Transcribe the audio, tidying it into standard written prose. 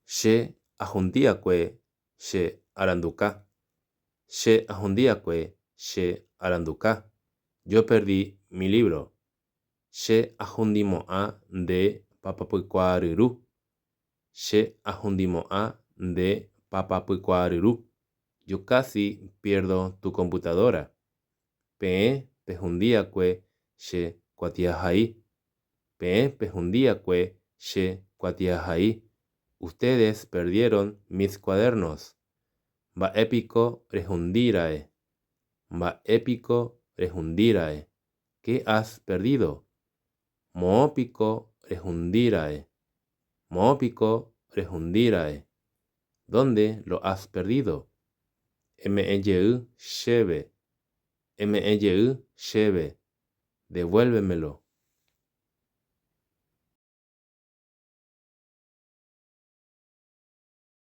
Che ahundi'akue che aranduka. Che ahundi'akue che aranduka. Yo perdí mi libro. Che ahundimo'ã nde papapykuaaryru. Che ahundimo'ã nde papapykuaaryru. Yo casi pierdo tu computadora. Peẽ pehundi'akue che kuatiahai. Peẽ pehundi'akue che kuatiahai. Ustedes perdieron mis cuadernos. Mba'épiko rehundíra'e. Mba'épiko rehundíra'e. Qué has perdido? Moõpiko rehundíra'e. Moõpiko rehundíra'e. Dónde lo has perdido? Eme'ẽjey chéve. Eme'ẽjey chéve. Devuélvemelo.